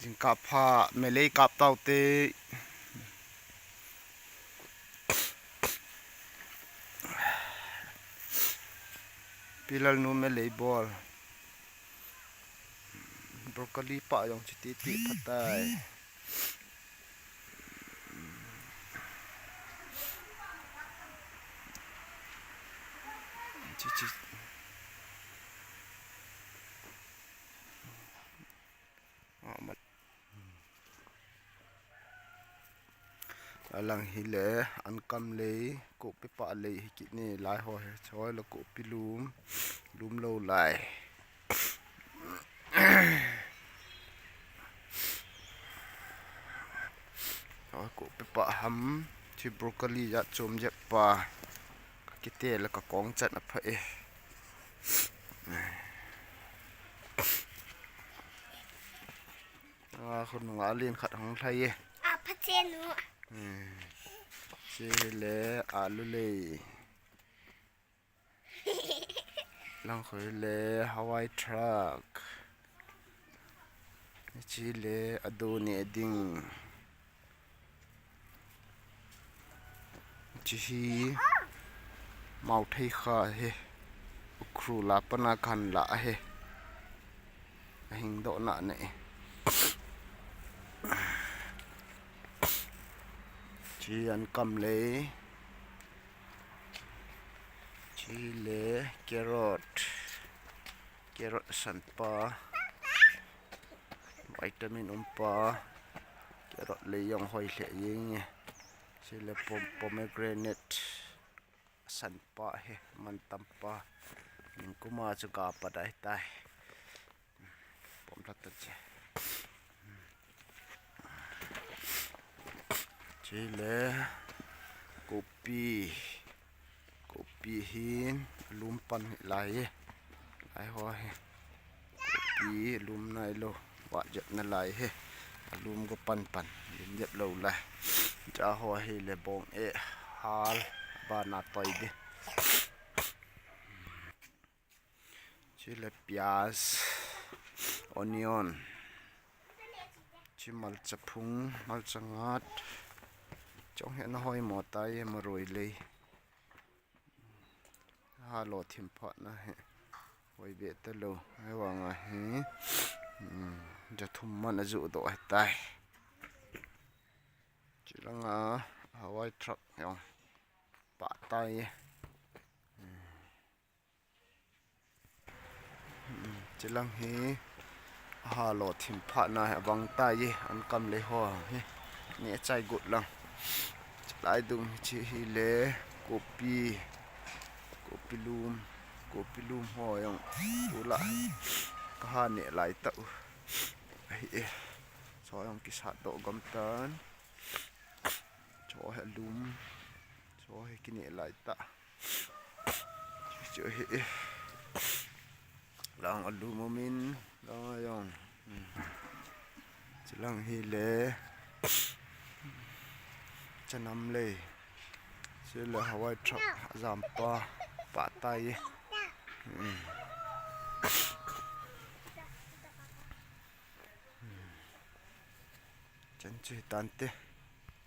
ຈຶ່ງກາບພາແມ່ເລຍກາບເຕົ້າເຕ ປີລານູແມ່ເລຍບອລ ໂບຣກໂຄລີປະຢອງຊິຕິຕິພັດໄຕ ອາ ມາ ອາ ຫຼັງຮີເລ ອັນກຳເລຍ ໂກເປປະເລຍ ຮີກິເນ ຫຼາຍຫໍ່ ຊອຍລະໂກປິລຸມ ລຸມໂລຫຼາຍ ຊອຍໂກເປປະຫຳ ທີ່ໂບຣກໂຄລີ ຢາດໂຈມຢາດປາ ກະກິເຕ ລະກະກອງຈັນອະພະເອ ວ່າຄົນວ່າລຽນຂັດຂອງໄທ ອາພະເຈໂນ ເອີ ເຊເລ ອາລຸເລ ລັງຄົຍເລ ຮາວາຍທຣັກ ເຊເລ ອະໂດເນດິງ ຈະຮີ ເມົາໄທຄາເຮ ອຸຄຣູລາປະນາຄັນລະເຮ ອະຫິງໂດນະເນ ຈີອັນກຳເລ ຈີເລ ແກຣອດ ແກຣອດສັນປາ ໄວຕາມິນອົມປາ ແກຣອດເລຢອງ ຫອຍເຫຼຍຍິງ ຊີເລໂປ ໂປເມເກຣເນັດ ສັນປາເຮ ມັນຕຳປາ ຍິງກຸມາຈຸກາປະໄດຕາຍ ປອມທັດຕະເຈ ຈີເລ ໂກປີ ໂກປີຫີນ ອາລຸມປັນຫຼາຍ ຫຼາຍຫໍ່ເຮ ໂກປີອາລຸມນາຍໂລ ວະເຈັດນາລາຍເຮ ອາລຸມກໍປັນປັນ ເຢັນເຢັບໂລລາຍ ຈາຫໍ່ເຮ ແລະ ບອງເອ ຮາລ ບານາຕອຍເດ ຊິລະປຽສ ອອນຍອນ ຊິມັນຈະພຸງ ມັນຈະງາດ ຈົ່ງເຫັນຫອຍໝໍຕາຍມາໂຣຍເລີຍ ຫາລໍທິມພະນະເຮ ຫອຍເບຕະໂລ ໃຫ້ວ່າງາເຮ ຈະທຸມມັນອາຍຸໂດໃຫ້ຕາຍ ຈິລະງາ ຫາໄວ້ທຣັກ ຍອງ ປະໄຕ ອືມ ອືມ ຈິລັງຮີ ຫາລໍທິມພະນາ ວັງຕາເຢ ອັນກຳເລຫໍ ເນໃຈກຸດລັງ ຈະລາຍດຸງ ຈິຮີເລ ໂກປີ ໂກປີລູມ ໂກປີລູມຫໍ ຍອງ ອຸລະ ກະຫາເນຫຼາຍຕະ ເອ ຊໍ ຍອງ ກິສາໂຕ ກຳຕັນ ຊໍ ເຮ ລຸມ ຊໍ ເຮ ກິເນຫຼາຍຕະ ເຈີເຮ ລອງອາລູໂມມິນ ລອງອາຍອງ ອືມ ຈະລັງຮີເລ ຈະນຳເລ ຊິເລ ຫາໄວ້ທຣັກ ອາຈາມປາ ປາໄຕ ອືມ ອືມ ຈັນຈຸຕານເຕ